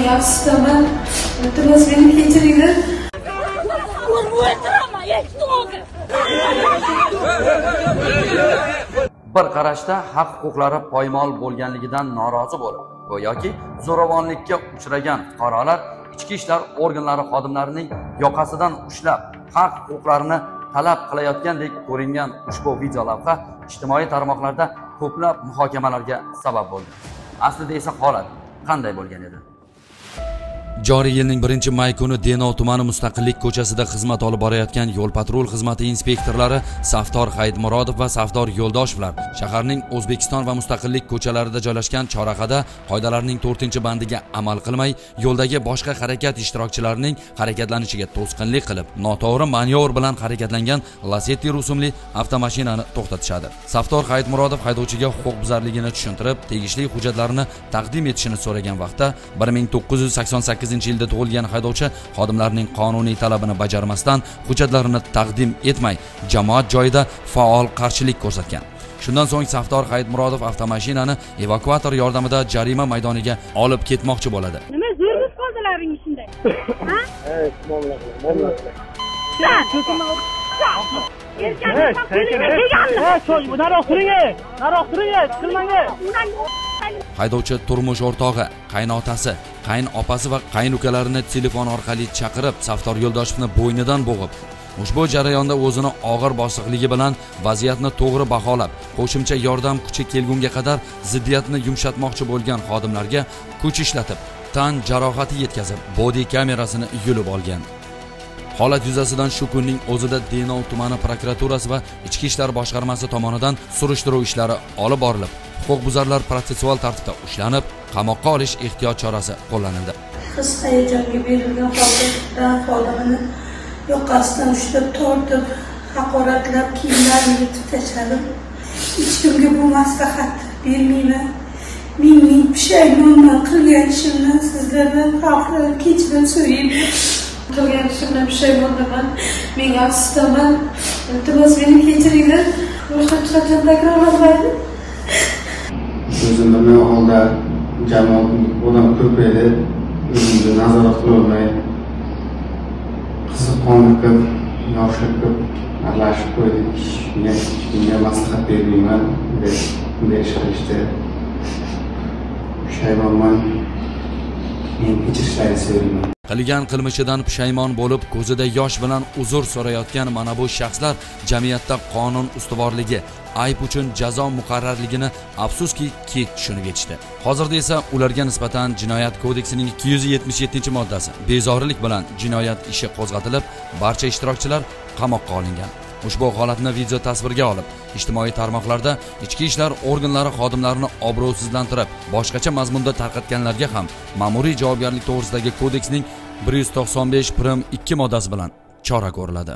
Afsusdaman, iltimos meni kechiringlar. Bir qarashda haq-huquqlari poymol bo'lganligidan norozi bo'lib, go'yoki zo'ravonlikka uchragan fuqarolar ichki ishlar organlari xodimlarining yoqasidan ushlab haq-huquqlarini talab qilayotgandek ko'ringan ushbu video lavha ijtimoiy tarmoqlarda ko'plab muhokamalarga sabab bo'ldi. Aslida esa holat qanday bo'lgan edi? Joriy yilning 1-may kuni Denov tumani Mustaqillik ko'chasida xizmat olib borayotgan yo'l patrul xizmati inspektorlari Safdor Hayitmurodov va Safdor Yo'ldoshevlar shaharning O'zbekiston va Mustaqillik ko'chalarida joylashgan chorrahada qoidalarning 4-bandiga amal qilmay, yo'ldagi boshqa harakat ishtirokchilarining harakatlanishiga to'sqinlik qilib, noto'g'ri manyovr bilan harakatlangan Lacetti rusumli avtomashinani to'xtatishadi. Safdor Hayitmurodov haydovchiga huquqbuzarligini tushuntirib, tegishli hujjatlarni taqdim etishini so'ragan vaqtda 1988 yilda tug'ilgan haydovchi xodimlarning qonuniy talabini bajarmasdan hujjatlarini taqdim etmay jamoat joyida faol qarshilik ko'rsatgan. Shundan so'ng Safdor Hayitmurodov avtomashinani evakuator yordamida jarima maydoniga olib ketmoqchi bo'ladi. Nima zo'rg'ib qoldilaring shunday? Ha? Ey, muomala qil, muomala qil. Naroq turing, naroq turing, chiqilmang. Haydovchi turmush o'rtog'i, qaynotasi, qaynopasi va qaynukalarini telefon orqali chaqirib, Safdor Yo'ldoshevni bo'ynidan bo'g'ib, ushbu jarayonda o'zini og'ir bosiqligi bilan vaziyatni to'g'ri baholab, qo'shimcha yordam kuchi kelgunga qadar ziddiyatni yumshatmoqchi bo'lgan xodimlarga kuch ishlatib, tan jarohati yetkazib, body kamerasini yulib olgan. Holat yuzasidan shu kunning o'zida Denov tumani prokuraturasi va Ichki ishlar boshqarmasi tomonidan surishtiruv ishlari olib borilib, huquqbuzarlar protsessual tartibda ushlanib, qamoqqa olish ehtiyot chorasi qo'llanildi. His hayajonga berilgan holda xodimini yoqasidan ushlab tortib, haqoratlab, kiyimlarini yirtib tashladim. Hech kimga bu maslahat bermayman. Ming pushaymonman qilgan ishimdan, sizlardan xalqdan kechirim so'rayman. Qilgan ishimdan pushaymonman. Ming afsusdaman. Iltimos meni kechiringlar. Boshqa hech qachon takrorlanmaydi. O'zim bilmay holda jamoat odam ko'p edi, o'zimni nazorat qilolmay qiziqqonlik qilib, yoshlik qilib aralashib qo'ydik. Hech kimga maslahat bermayman, bunday ish qilishdi. Pushaymonman, men kechirishlarini so'rayman. Qilgan qilmishidan pushaymon bo'lib, ko'zida yosh bilan uzr so'rayotgan mana bu shaxslar jamiyatda qonun ustuvorligi, ayb uchun jazo muqarrarligini afsuski kech tushunib yetishdi. Hozirda esa ularga nisbatan Jinoyat kodeksining 277-moddasi bezorilik bilan jinoyat ishi qo'zg'atilib, barcha ishtirokchilar qamoqqa olingan. Ushbu holatni video tasvirga olib, ijtimoiy tarmoqlarda ichki ishlar organlari xodimlarini obro'sizlantirib, boshqacha mazmunda tarqatganlarga ham ma'muriy javobgarlik to'g'risidagi kodeksning 195 prim 2 moddasi bilan chora ko'riladi.